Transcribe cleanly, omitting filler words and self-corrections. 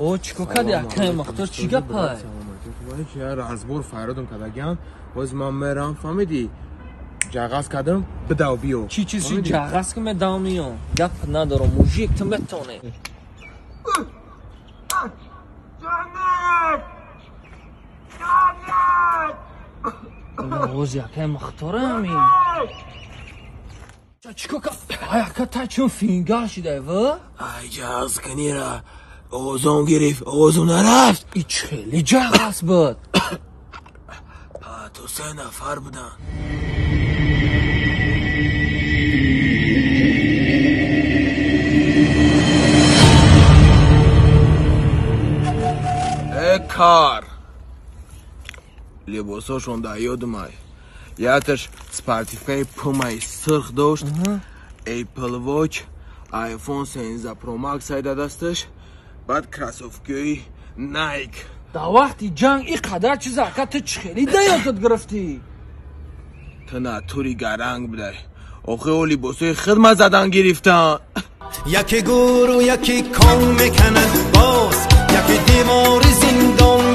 О, чико кади, акай Мухтор, чӣ гапай? Разбор файродум кадаган. Боз ман мерам, фаҳмидӣ? Ҷағаз кардам, бидав биё. Чӣ чиз ши ҷағаз ки медав миём? Гап надорам, мужик, ту метонӣ. Ози акай Мухторами. Чико ка? Ай ака, та чун фингал шидай ва? Ай, ҷағаз канира. Овозон гирифт, овозон нарафт. И чхели ҷағаз буд? То се нафар буданд. Э, кар. Либосошон дар ёдумай. Якташ спортивкаи Пумаи сурх дошт, Apple Watch, iPhone 13 Pro Max ай дар дасташ, баъд кроссовкаи Nike. Дар вақти ҷанг ин қадар чиз, ака, ту чӣ хеле да ёдат гирифтӣ? Ту натури гаранг будай. Охи о либосои хидмат задан гирифтан. Яке гуру, яке кон меканад боз, яке девори зиндон.